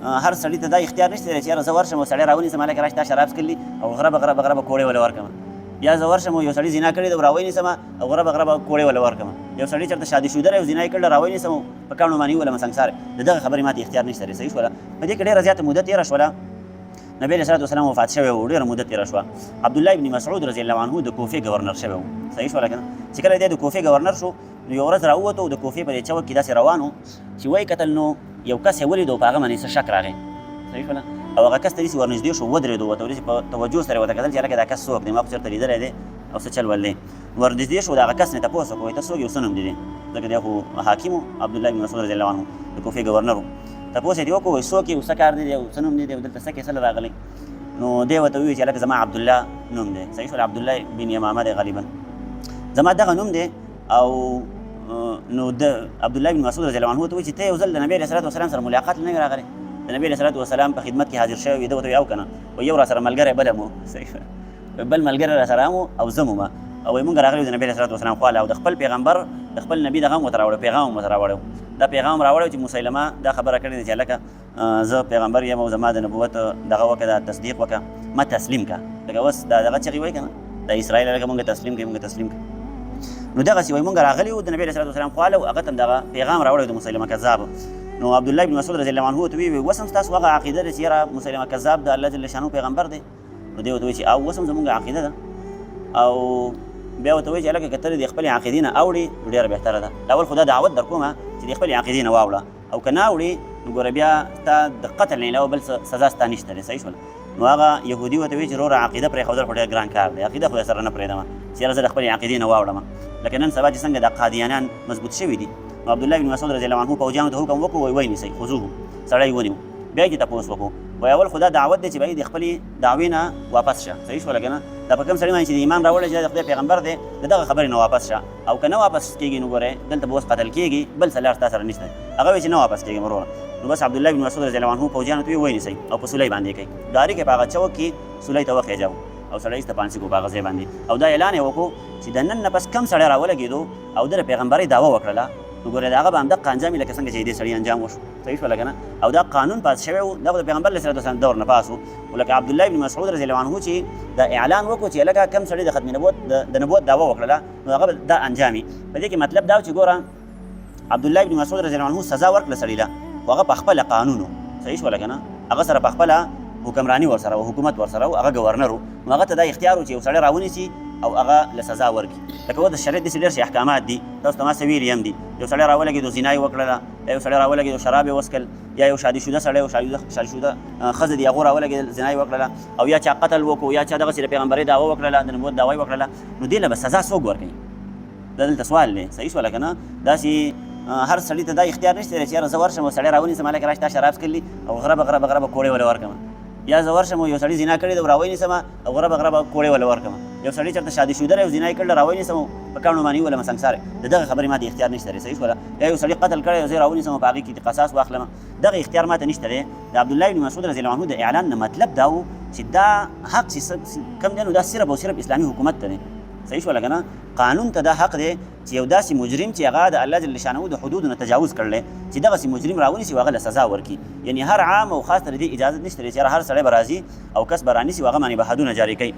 هر سړي ته دا اختیار نشته چې یاره زه ورشم او سړی راونیسم، هلکه راشه تا شراب څښلي او غربه غربه غربه کوړې وله ورکړم، یا زه ورشم او یو سړي زنا کړې ده او راویې نیسم او غربه غربه کوړې وله ورکړم، یو سړي چېرته شادي شوده او زنا یې کړله راویې نیسم او په کاڼو باندې وولم سنګسار، د دغه خبرې ماته اختیار نشته دی. صحیح شوله. په دې کې ډېره زیاته موده تېره شوله، نبی علیه الصلاة والسلام وفات شوی و، ډېره موده تېره شوه. عبدالله ابن مسعود رضی الله عنه د کوفې ګورنر شوی و. صحیح شوله که نه؟ چې کله دی د کوفې ګورنر شو نو یو ورځ راووتو، د کوفې په دې چوک کې داسې روان و چې ویې کتل نو یو کس یې ولیدو، په هغه باندې څه شک راغی. صحیح شوله. او هغه کس ته داسې ورنږدې شو، ودرېدو، ورته داسې په توجه سره یې ورته کتل چې هلکه دا کس څوک دی، ما خو چېرته لیدلی دی او څه چل ول دی. ورنږدې شو، د هغه کس نه تپوس وکړو، ته څوک یې او څه نوم دې دی؟ ځکه دی خو حاکم و، عبدالله بن مسعود رضی الله عنه د کوفې ګورنر و. تپوس یې ترې وکړو، وایي څوک یې او څه کار دې دی او څه نوم دې دی او دلته څه کې څه له راغلی؟ نو دی ورته وویل چې هلکه زما عبدالله نوم دی. صحیح شول. عبدالله بن یمامه دی غالبا، زما دغه نوم دی. او نو د عبدالله بن مسعود رضی الله عنه ته وایي چې ته یو ځل د نبي علیه الصلاة والسلام سره ملاقات نه راغلی، د نبي علیه الصلاة والسلام په خدمت کې حاضر شوی وي؟ ده ورته وایي او که نه؟ وایي یو را سره ملګری بل هم و، بل ملګری را سره هم و او زه هم وم، او وایي مونږ راغلي د نبي علیه الصلاة والسلام خواله او د خپل پیغمبر د خپل نبي دغه هم ورته راوړی، پیغام هم ورته راوړی. دا پیغام راوړی چې مسیلمه دا خبره کړې ده چې هلکه زه پیغمبر یم او زما د نبوت دغه وکړه، دا تصدیق وکړه، ما تسلیم کړه. لکه اوس دا دغه چغې وایي که نه د اسرائیل، هلکه مونږ تسلیم کړي، مونږ تسلیم کړه. نو دغسې وایي مونږ راغلي وو د نبي علیه الصلاة والسلام خواله او هغه ته هم دغه پیغام راوړی د مسیلمه کذاب. نو عبدالله بن مسعود رضی الله عنه ورته وویل اوس هم ستاسو هغه عقیده ده چې یاره مسیلمه کذاب د الله جل شانه پیغمبر دی؟ نو دی ورته وایي چې او اوس هم زمونږ عقیده ده. او بیا ورته وایي چې هلکه که ته د خپلې عقیدې نه اوړې نو ډېره بهتره ده، اول خو دا دعوت در کومه چې د خپلې عقیدې نه واوړه، او که نه اوړې نو ګوره بیا ستا د قتل نه علاوه بل څه سزا ستا نشته دی. صحیح شول. نو هغه یهودي ورته وایي چې وروره عقیده پرېښودل خو ډېر ګران کار دی، عقیده خو یې سره نه پرېږدم چې یاره زه د خپلې عقیدې نه واوړم. لکه نن سبا چې څنګه دا قادیانان مضبوط شوي دي. نو عبدالله بن مسعود رضی الله عنه پوځیانو ته حکم وکړو، وایي ویې نیسئ، خذوه، سړی یې ونیو. بیا یې تپوس وکړو، وایي اول خو دا دعوت دی چې باید د خپلې دعوې نه واپس شه. صحیح شوله که نه؟ دا په کوم سړي باندې چې د ایمان راوړی چې دا د خدای پیغمبر دی، د دغه خبرې نه واپس شه، او که نه واپس کېږي نو ګوره دلته به اوس قتل کېږي، بل څه لار ستا سره نشته. هغه وایي چې نه واپس کېږم وروره. نو بس عبدالله بن مسعود رضی الله عنه پوځیانو ته ویې ونیسئ او په سولۍ باندې یې کوي، ډایرک یې په هغه چوک کې سولۍ ته وخېژاوه او سړی ایسته پانسي کو په هغه ځای باندې. او دا اعلان یې وکړو چې د نن نه پس کم سړی راولګېدو او ده د پیغمبرۍ دعوه وکړله نو ګوره د هغه به همدقه انجام وي لکه څنګه چې دې سړي انجام وشو. صحیح شوله که نه؟ او دا قانون پاس شوی و، دا خو د پیغمبر علیه الصلاة والسلام دور نه پاس و. لکه عبدالله بن مسعود رضی الله عنه چې دا اعلان وکړو چې لکه کم سړي د ختم نبوت د نبوت دعوه وکړله نو هغه دا انجام وي. په دې کې مطلب دا و چې ګوره عبدالله بن مسعود رضی الله عنه سزا ورکړه سړي له، خو هغه په خپله قانون و. صحیح شوله که نه؟ هغه سره په خپله حکمراني ورسره و، حکومت ورسره و، هغه ګورنر و، نو هغه ته دا اختیار و چې یو سړی راونیسي او هغه له سزا ورکړي. لکه اوس د شریعت داسې ډېر شي احکامات دي، تاسو ته ما څه ویلي هم دي. یو سړی راولګېدو زنا یې وکړله، یا یو سړی راولګېدو شراب یې وڅښل، یا یو شادي شده سړی او شادي شده ښځه دي هغو راولګېدل زنا یې وکړله، او یا چا قتل وکړو، یا چا دغسې د پیغمبرۍ دعوه وکړله، د نبوت دعوه یې وکړله، نو دې له به سزا څوک ورکوي؟ دا دلته سوال دی. صحیح شوله که نه؟ داسې هر سړي ته دا اختیار نشته چې یاره زه ورشم او سړی راونیسم، هلکه راشه تا شراب څښلي او غربه غربه غربه کوړې وله ورکړم، یا زه ورشم او یو سړي زنا کړې ده او راویې نیسم او غربه غربه کوړې وله ورکړم، یو سړي چېرته شادي شوده او زنا یې کړله راویې نیسم او په کاڼو باندې وولم سنګسار، د دغه خبرې ماته اختیار نشته دی. صحیح شوله. یا یو سړي قتل کړی او زه یې راونیسم او په هغې کې قصاص واخلم، دغه اختیار ماته نشته دی. د عبدالله بن مسعود رضی الله عنه د اعلان نه مطلب دا و چې دا حق چې کوم دی نو دا صرف او صرف اسلامي حکومت ته دی. صحیح شوله که نه؟ قانون ته دا حق دی چې یو داسې مجرم چې هغه د الله جل شانه د حدودو نه تجاوز کړلی چې دغسې مجرم راونیسي او هغه له سزا ورکړي. یعنی هر عام او خاص ته د دې اجازه نشته دی چې هر سړی به راځي او کس به رانیسي او هغه باندې به حدونه جاري کوي.